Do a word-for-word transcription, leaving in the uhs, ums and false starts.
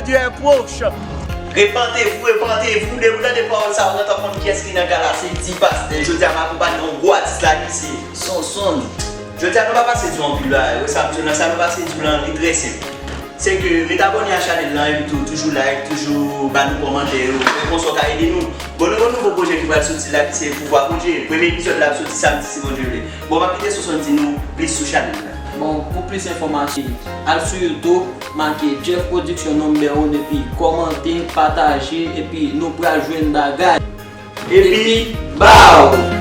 Dieu est proche. Repentez-vous, repentez-vous. Depi w tande pawòl sa, ou gentan konn kiyès ki nan ka la. Se Ti Pastè. Jodi a, m akonpanye yon gwo atis la ki se Sonson. Jodi a, nou pa pase di w anpil bagay. Wè sa, m di w nan sa, nou pase di w lan, li trè senp. Se ke ret abòne a chanèl lan, epi tou, toujou like, toujou ba nou kòmantè yo. Fè konsa w ka ede nou. Bon, nou gen nouvo pwojè ki pral soti la, ki se Pouvwa Bondye. Premye epizòd la ap soti samdi, si Bondye vle. Bon, m ap kite Sonson di nou plis sou chanèl la. Bon, pou plis enfòmasyon, al sou YouTube, make Jeff Production number one, epi kòmante, pataje, epi nou pral jwenn bagay. Epi, baw!